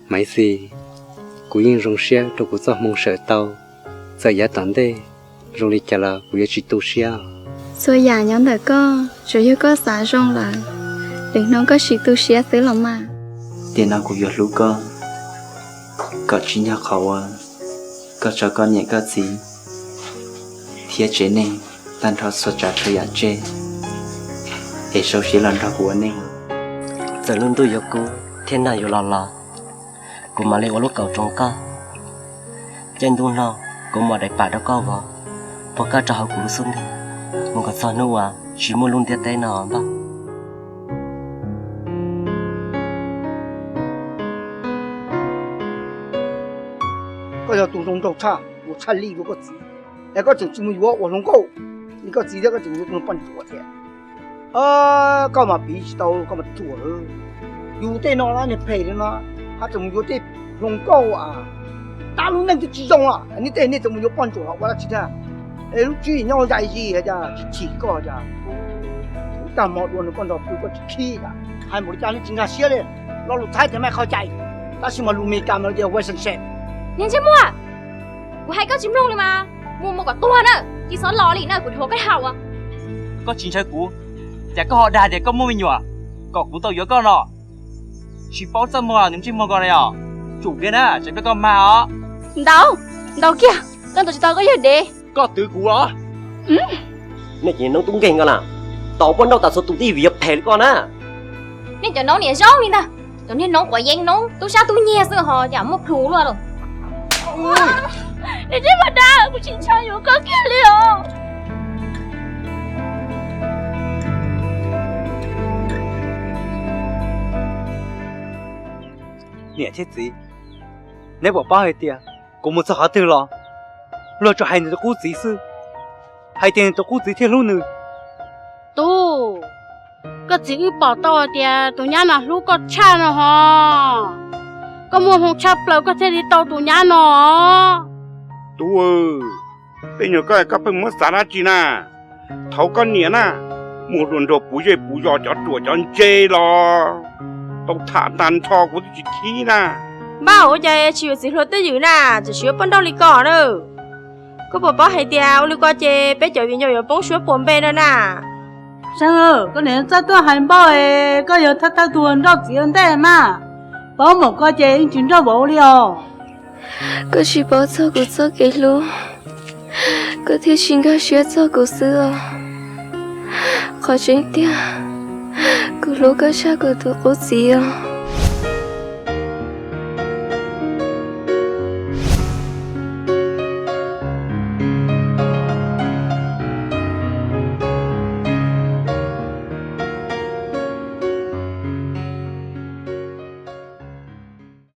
Maiv Xis, kuv yeej zoo siab rau kuv txoj hmoo sawm tau. Txawm yav tom ntej zoo li cas los kuv yuav tsis tu siab. Txhua yam nyob ntawm koj, tsuas yog koj xav zoo lawm, lwm hnub koj sim tu siab xwb los mas. Tiam no kuv yuav hlub koj kom tsim nyog qhov uas koj tso koj niam koj txiv thiab tsev neeg tag nrho txhua tsav txhua yam tseg, es sau siab los nrog kuv ua neej. Txawm lub ntuj yuav kub thiab nag yuav los los, kuv mam li ua lub kaum roos koj. Caij ntuj no kuv mam daim pam rau koj vov, puag koj rau hauv kuv lub xub ntiag mus kom txog hnub uas tsis muaj lub ntiaj teb no ntag. Koj yog tus zoo nraug tshaj, tus tshaj li rau koj txiv, es koj tseem tsis mus yuav ua hluas nkauj li koj txiv thiab, koj tseem yuav tus poj ntsuam thiab. Koj mas piv tsis tau, koj mas ruam lawm. Yus tej no na niag phem li no, haj tseem mus yuav tej hluas nkauj a, tab lub neej twb tsis zoo a, nej tej nej tseem mus yuav poj ntsuam los ua dab tsi thiab? Es lub tswb nyob zais zis cas tsis chim koj cas? Kuv tag hmo dua no koj nrog pw koj tsis khib cas, hais npaum li cas nej tsis nkag siab li. Lo lus Thaib tias maj qhov cai, tab sis mas lus Meskas mas tias relationship. Niag ntsej muag, kuv hais koj tsis mloog li mas, mus mus kom tuag na, tsis txhob los li na, kuv dhuav koj haus. Koj tsis ntshaw kuv, cas koj ho dag tias koj muaj me nyuam kom kuv tau yuav koj no? Tsis paub txaj muag nws ntsej muag ko na yom? Tsum kiag na, tsam peb koj mag os. Ntau, ntau kiag, koj ntau tsis tau koj yog dev. Koj twv kuv os. Nej cov noob tub nkeeg ko na, tau poj nrauj tas txhua tus tib vim yog phem li koj na. Nej cov noob niam zoo li ntag, cov niag noob quav yeeb noob tub sab tub nyiag xwb ho cas muaj plhus luaj lawm. Niag ntsej muag dag, kuv tsis ntshaw yuav koj kiag li os. Niam thiab txiv, neb puas paub hais tias kuv mus txog qhov twg los luag tsuas hais nws tus qub txiv xwb, hais tias nws tus qub txiv thiaj hlub nws. Tub, koj txiv wb pom tau hais tias tus nyab no hlub koj tshaj no ho. Koj muaj hmoo tshaj plaws koj thiaj li tau tus nyab no. Tub, tej nyuag koj koj pheej muab xav dab tsi na? Thaum koj niam na mus hluas nraug puv zej puv zos cov ruam cov ntse los tau tham tag nrho kuv twb tsis khib na. Npaj ua cas tsis yuav txiv hluas twj ywm na, tseem tsis yuav poj nrauj li ko na. Koj puas paub hais tias ua li ko ces peb cov viv ncaus yuav poob suab puas npe no na. Seej, koj niam txawj tuaj hais npaum es koj yog thawj thawj tus nrauj txiv ua ntej mas, paub npaum ko ces yeej tsis nrauj vauv li os. Koj tsis paub txog kuv txoj kev hlub, koj thiaj tsis nkag siab txog kuv xwb os. Qhov tseeb tiag, kuv hlub koj tshaj kuv tus qub txiv os.